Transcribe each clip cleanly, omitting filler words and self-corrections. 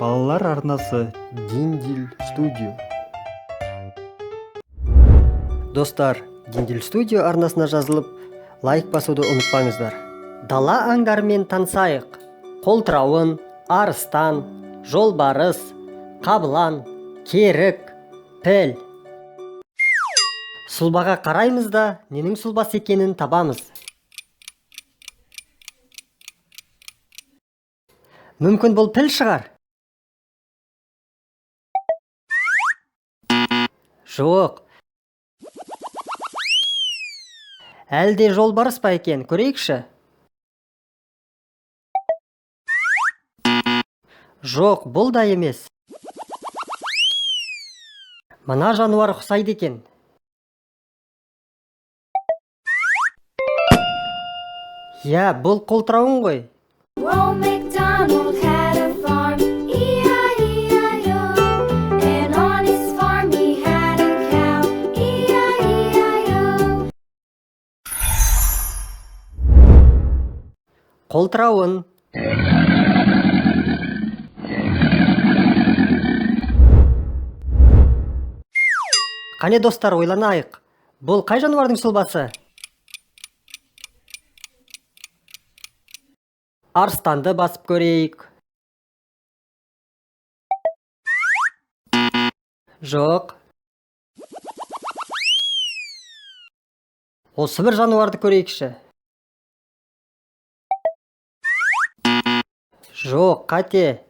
Балалар арнасы. Диндил Студио. Достар, Диндил Студио арнасына жазылып, лайк басуды ұмытпаңыздар. Дала аңдарымен танысайық. Қолтырауын, арыстан, жолбарыс, қабылан, керік, піл. Сұлбаға қараймыз да, ненің сұлбасы екенін табамыз. Мүмкін, бұл піл шығар. Жоқ. Әлде жолбарыс па екен, көрейікші. Жоқ, бұл да емес. Мына жануар ұқсайды екен. Иә, бұл қолтырауын ғой. Old MacDonald had a farm, E-I-E-I-O. And on his farm he had a cow, E-I-E-I-O. Қолтырауын. Қане, достар, ойланайық. Бұл қай жануардың сұлбасы? Арыстанды басып көрейік. Жоқ. Осы бір жануарды көрейікші. Жоқ, қате.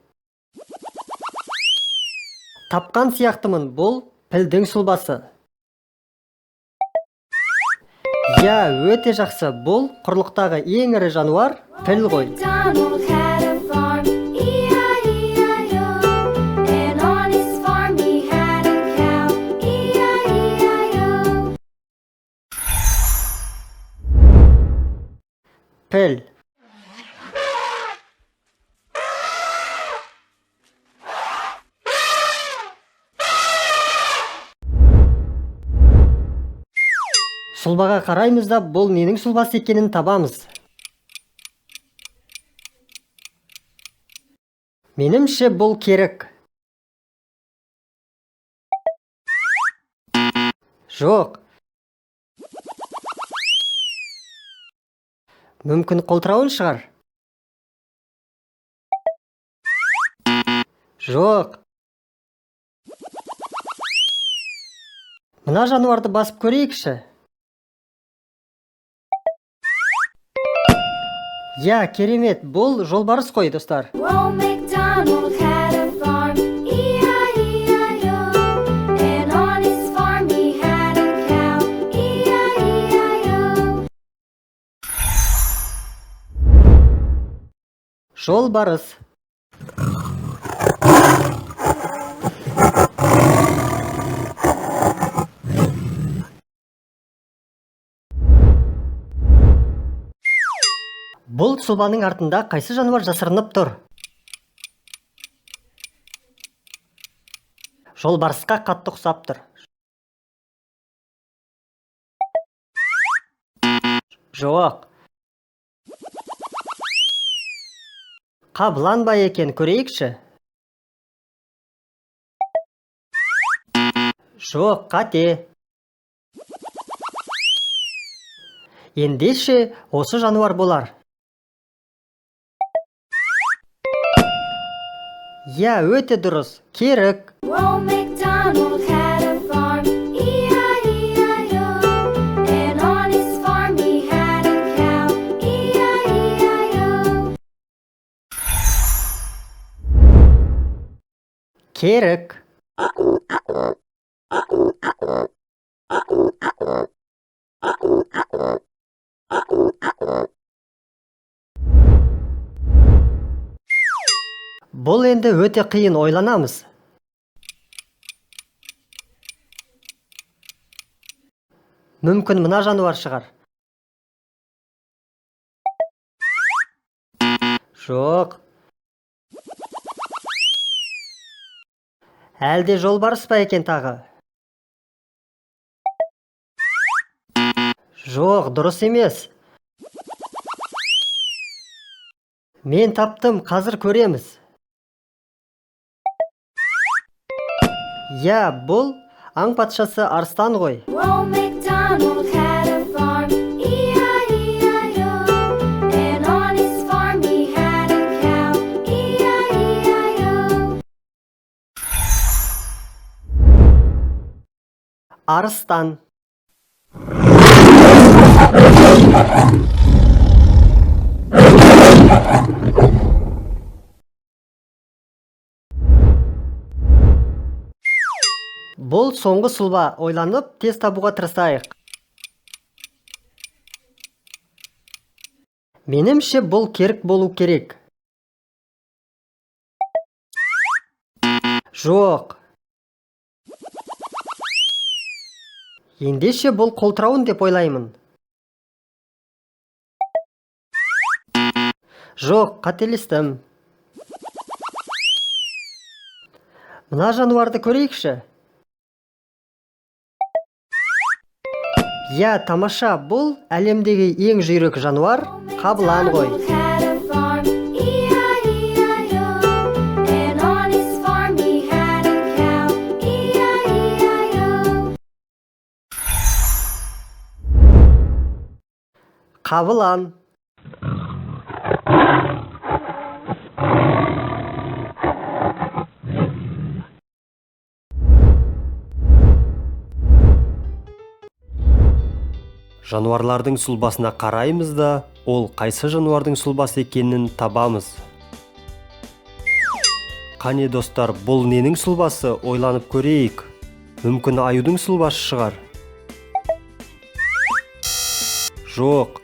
Тапқан сияқтымын, бұл пілдің сұлбасы. Иә, өте жақсы. Бұл құрлықтағы ең ірі жануар піл ғой. MacDonald had a farm, E-I-E-I-O. And on his farm he had a cow, E-I-E-I-O. Піл. Сұлбаға қараймыз да, бұл ненің сұлбасы екенін табамыз. Меніңше, бұл керік. Жоқ. Мүмкін, қолтырауын шығар. Жоқ. Мына жануарды басып көрейікші. Иә, керемет, бұл жолбарыс қой, достар. Old MacDonald had a farm, E-I-E-I-O. And on his farm he had a cow, E-I-E-I-O. Жолбарыс. Бұл сұлбаның артында қайсы жануар жасырынып тұр? Жолбарысқа қатты ұқсап тұр. Жоқ. Қабылан ба екен, көрейікші. Жоқ, қате. Ендеше, осы жануар болар. Иә, өте дұрыс, керік. Old MacDonald had a farm, E-I-E-I-O. And on his farm he had a cow, E-I-E-I-O. Керік. Бұл енді өте қиын, ойланамыз. Мүмкін, мына жануар шығар. Жоқ. Әлде жолбарыс па екен тағы? Жоқ, дұрыс емес. Мен таптым, қазір көреміз. Иә, бұл аң патшасы арыстан ғой. Old MacDonald had a farm, E-I-E-I-O. And on his farm he had a cow, E-I-E-I-O. Арыстан. Бұл соңғы сұлба, ойланып, тез табуға тырысайық. Меніңше, бұл керік болу керек. Жоқ. Ендеше бұл қолтырауын деп ойлаймын. Жоқ, қателестім. Мына жануарды көрейікші. Иә, тамаша, бұл әлемдегі ең жүйрік жануар қабылан ғой. MacDonald had a farm, E-I-E-I-O. And on his farm he had a cow, E-I-E-I-O. Қабылан. Жануарлардың сұлбасына қараймыз да, ол қайсы жануардың сұлбасы екенін табамыз. Қане, достар, бұл ненің сұлбасы, ойланып көрейік. Мүмкін, аюдың сұлбасы шығар. Жоқ.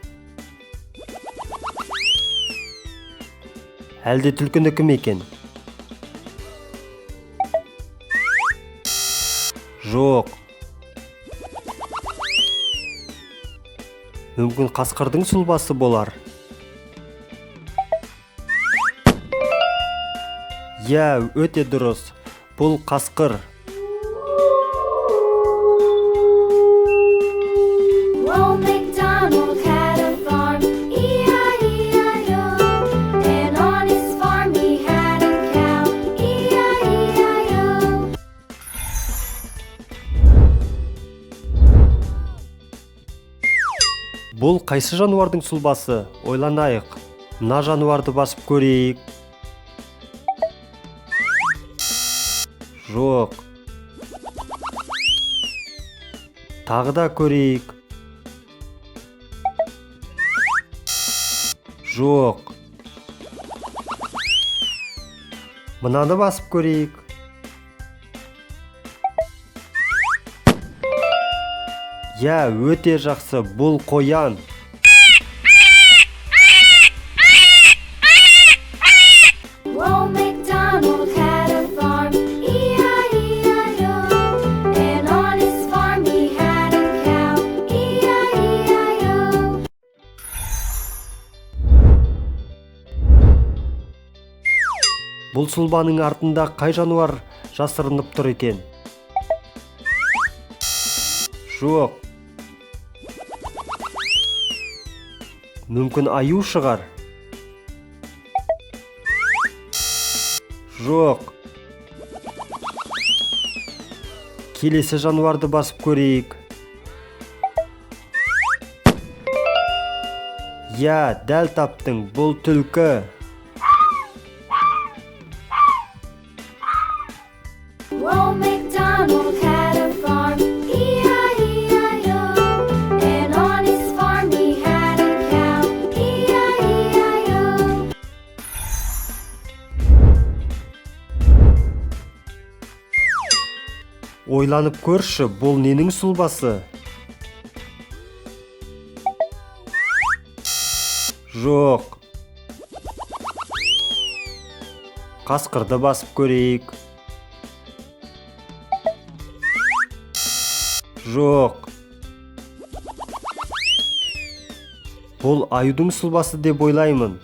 Әлде түлкінікі ме екен? Жоқ. Мүмкін, қасқырдың сұлбасы болар. Иә, өте дұрыс, бұл қасқыр. Old MacDonald had a farm, E-I-E-I-O. And on his farm he had a cow, E-I-E-I-O. Бұл қайсы жануардың сұлбасы, ойланайық. Мына жануарды басып көрейік. Жоқ. Тағы да көрейік. Жоқ. Мынаны басып көрейік. Иә, өте жақсы, бұл қоян. Old MacDonald had a farm, E-I-E-I-O. And on his farm he had a cow, E-I-E-I-O. Бұл сұлбаның артында қай жануар жасырынып тұр екен? Жоқ. Мүмкін, аю шығар. Жоқ. Келесі жануарды басып көрейік. Иә, дәл таптың, бұл түлкі. Old MacDonald had a farm, E-I-E-I-O. And on his farm he had a cow, E-I-E-I-O. Ойланып көрші, бұл ненің сұлбасы? Жоқ. Қасқырды басып көрейік. Жоқ. Бұл аюдың сұлбасы деп ойлаймын.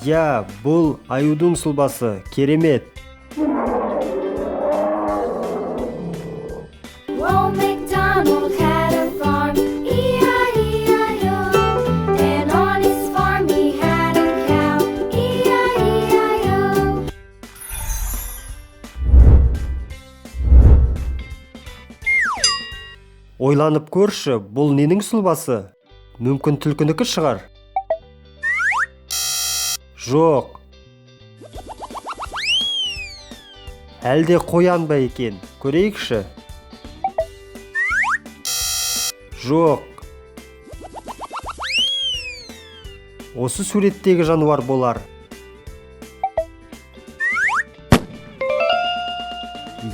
Иә, бұл аюдың сұлбасы, керемет. Old MacDonald had a farm, E-I-E-I-O. And on his farm he had a cow, E-I-E-I-O. Ойланып көрші, бұл ненің сұлбасы? Мүмкін, түлкінікі шығар. Жоқ. Әлде қоян ба екен? Көрейікші. Жоқ. Осы суреттегі жануар болар.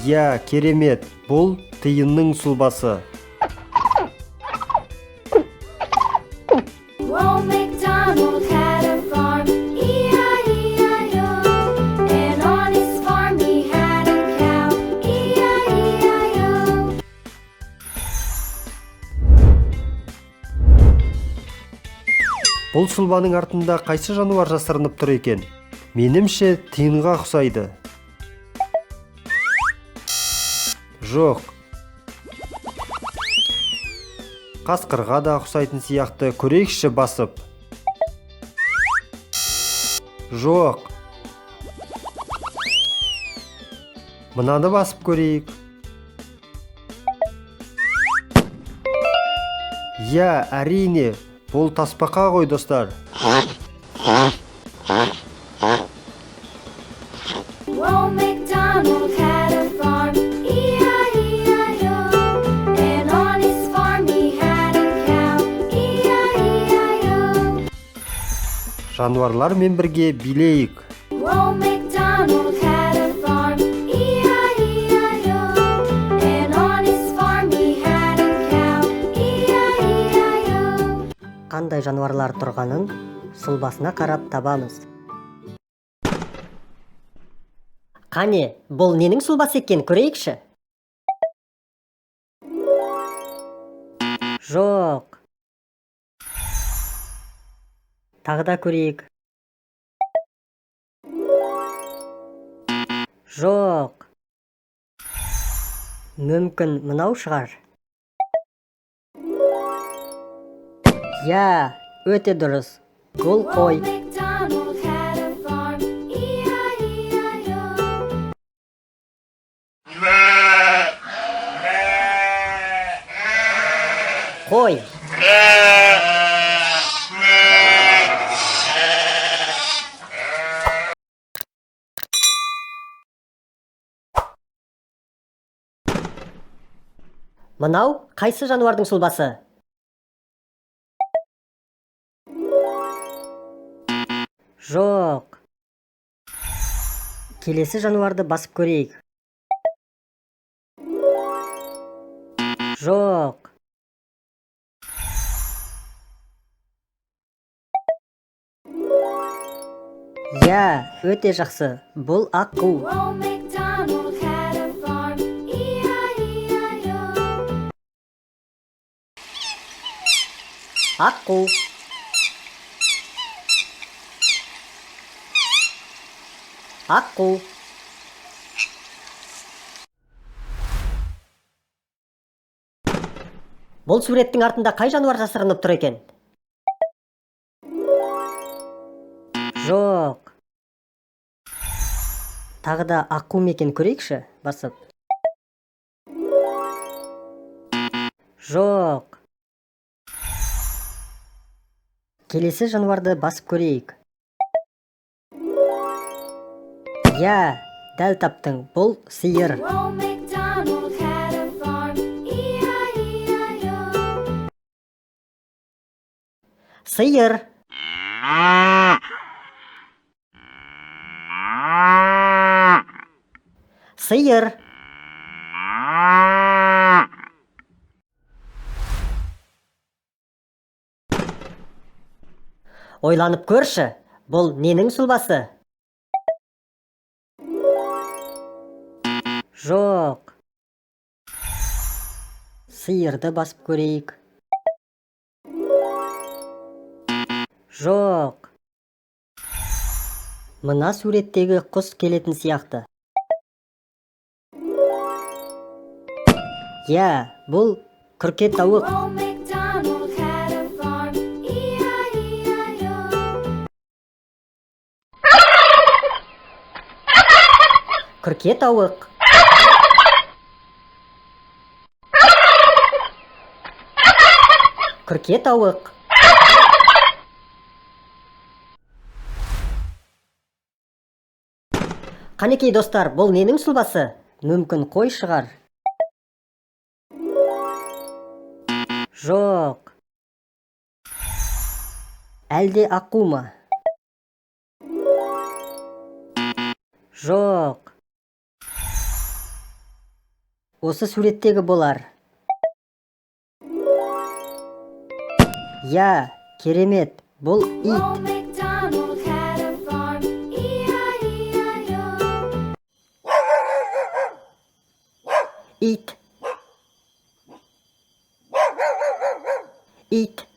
Иә, керемет, бұл тиынның сұлбасы. Old MacDonald had a farm, E-I-E-I-O. And on his farm he had a cow, E-I-E-I-O. Бұл сұлбаның артында қайсы жануар жасырынып тұр екен? Менімше, тиынға ұқсайды. Жоқ. Қасқырға да ұқсайтын сияқты. Көрейікші басып. Жоқ. Мынаны басып көрейік. Иә, әрине, бұл тасбақа ғой, достар. Old MacDonald had a farm, E-I-E-I-O. And on his farm he had a cow, E-I-E-I-O. Жануарлармен бірге билейік. Old MacDonald had a farm, E-I-E-I-O. And on his farm he had a cow, E-I-E-I-O. Қандай жануарлар тұрғанын сұлбасына қарап табамыз. Қане, бұл ненің сұлбасы екен, көрейікші. Жоқ. Тағы да көрейік. Жоқ. Мүмкін, мынау шығар. Иә, өте дұрыс, бұл қой. Old MacDonald had a farm, E-I-E-I-O. Қой. Мынау қайсы жануардың сұлбасы? Жоқ. Келесі жануарды басып көрейік. Жоқ. Иә, өте жақсы, бұл аққу. Old MacDonald had a farm, E-I-E-I-O. Аққу. Аққу. Бұл суреттің артында қай жануар жасырынып тұр екен? Жоқ. Тағы да аққу ма екен, көрейікші басып. Жоқ. Келесі жануарды басып көрейік. Иә, дәл таптың, бұл сиыр. Old MacDonald had a farm, E-I-E-I-O. Сиыр. Сиыр. Ойланып көрші, бұл ненің сұлбасы? Жоқ. Сиырды басып көрейік. Жоқ. Мына суреттегі құс келетін сияқты. Иә, бұл күрке тауық. Old MacDonald had a farm, E-I-E-I-O. Күрке тауық. Күрке тауық. Қанекей, достар, бұл ненің сұлбасы? Мүмкін, қой шығар. Жоқ. Әлде аққу ма? Жоқ. Осы суреттегі болар. Иә, керемет. Бұл ит. Old MacDonald had a farm, E-I-E-I-O. Ит. Ит.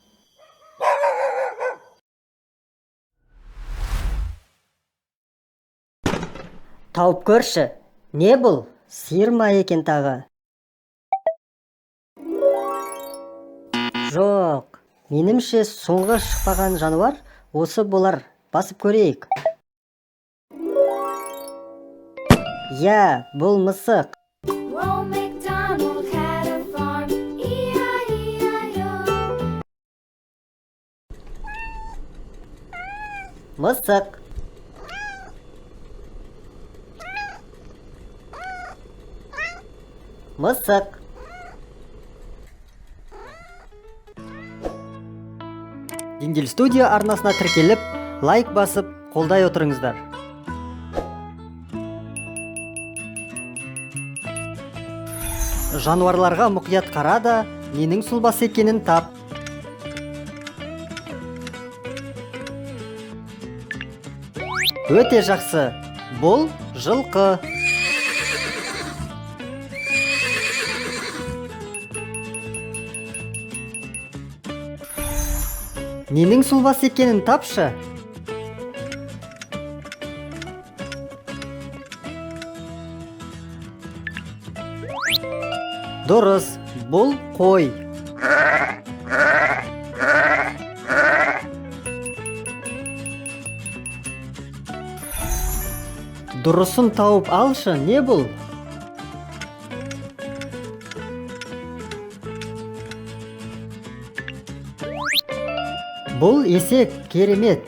Тауып көрші. Не бұл? Сиыр ма екен тағы? Жоқ. Меніңше, соңғы шықпаған жануар осы болар. Басып көрейік. Иә, бұл мысық. Old MacDonald had a farm, E-I-E-I-O. Мысық. Мысық. Деңгел студия арнасына тіркеліп, лайк басып, қолдай отырыңыздар. Жануарларға мұқият қара да, ненің сұлбасы екенін тап. Өте жақсы. Бұл жылқы. Ненің сұлбасы екенін тапшы. Дұрыс, бұл қой. Дұрысын тауып алшы, не бұл? Бұл есек, керемет.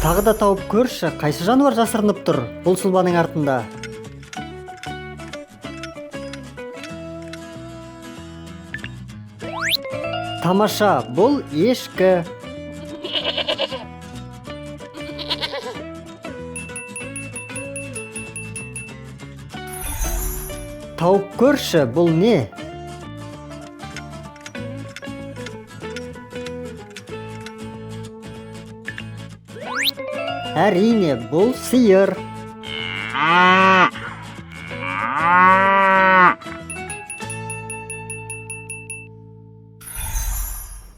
Тағы да тауып көрші, қайсы жануар жасырынып тұр бұл сұлбаның артында? Тамаша, бұл ешкі. Тауып көрші, бұл не? Әрине, бұл сиыр.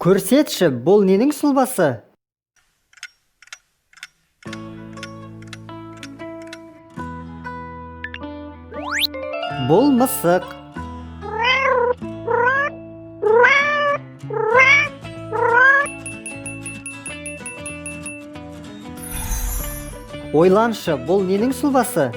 Көрсетші, бұл ненің сұлбасы? Бұл мысық. Ойланшы, бұл ненің сұлбасы?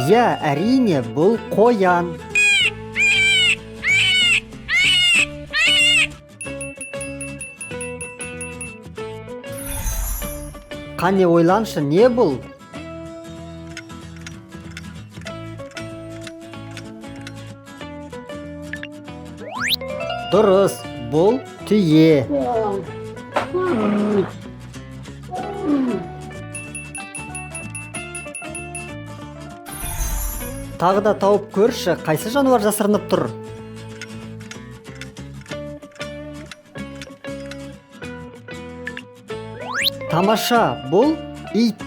Иә, әрине, бұл қоян. Қане, ойланшы, не бұл? Дұрыс, бұл түйе. Тағы да тауып көрші, қайсы жануар жасырынып тұр? Тамаша, бұл ит.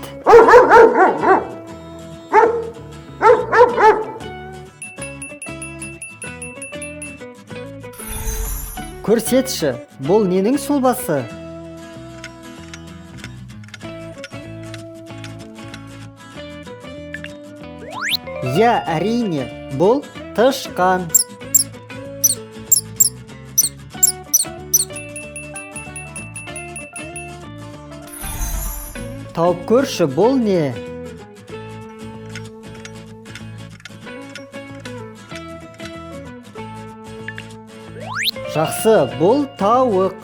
Көрсетші, бұл ненің сұлбасы? Иә, әрине, бұл тышқан. Тауып көрші, бұл не? Жақсы, бұл тауық.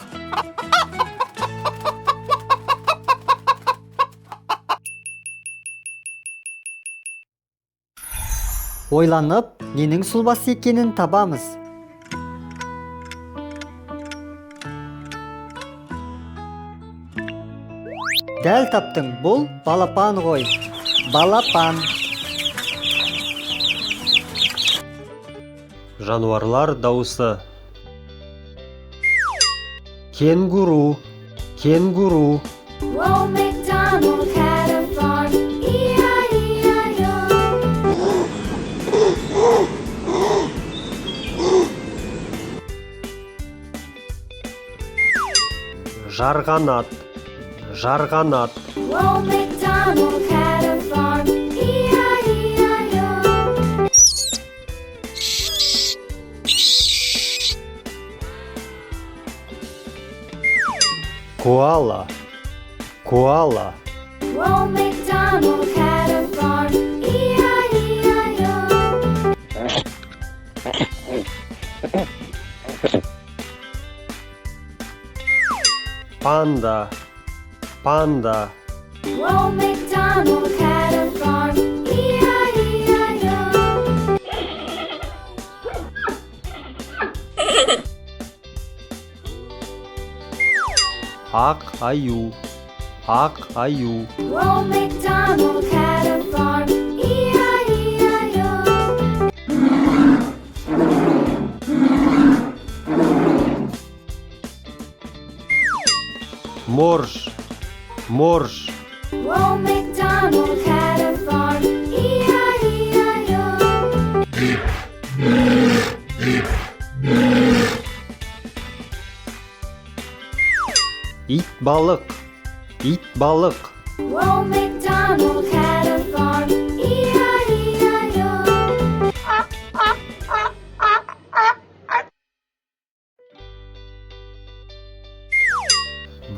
Ойланып, ненің сұлбасы екенін табамыз. Дәл таптың, бұл балапан ғой. Балапан. Жануарлар дауысы. Кенгуру, кенгуру. Old MacDonald had a farm, E-I-E-I-O. Жарғанат, жарғанат. Old MacDonald had a farm, E-I-E-I-O. Коала, коала. Old MacDonald had a farm, E-I-E-I-O. Панда, панда. Old MacDonald had a farm, E-I-E-I-O. Ақ аю, ақ аю. Old MacDonald had a farm, E-I-E-I-O. Морж, морж. Old MacDonald had a farm, E-I-E-I-O. Ит балық, ит балық. Old MacDonald had a farm, E-I-E-I-O.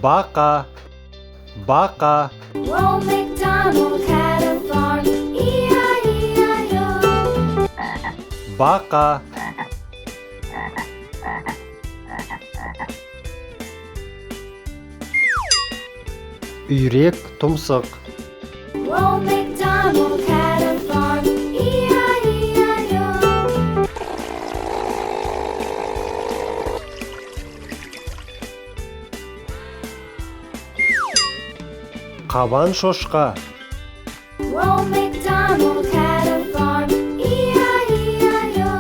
Бақа, бақа. Old MacDonald had a farm, E-I-E-I-O. Бақа. Үйрек тұмсық. Old MacDonald had a farm, E-I-E-I-O. Қабан шошқа. Old MacDonald had a farm, E-I-E-I-O.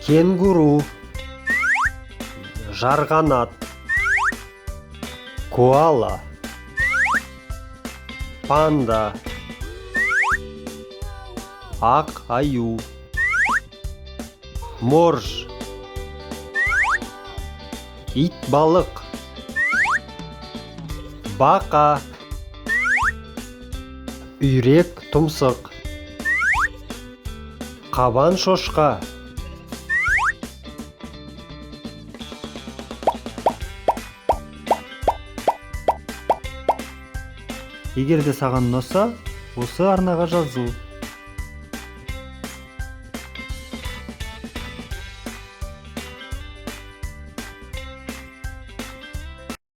Кенгуру. Жарғанат. Коала. Панда. Ақ аю. Морж. Ит балық. Бақа. Үйрек тұмсық. Қабан шошқа. Егер де саған ұнаса, осы арнаға жазыл.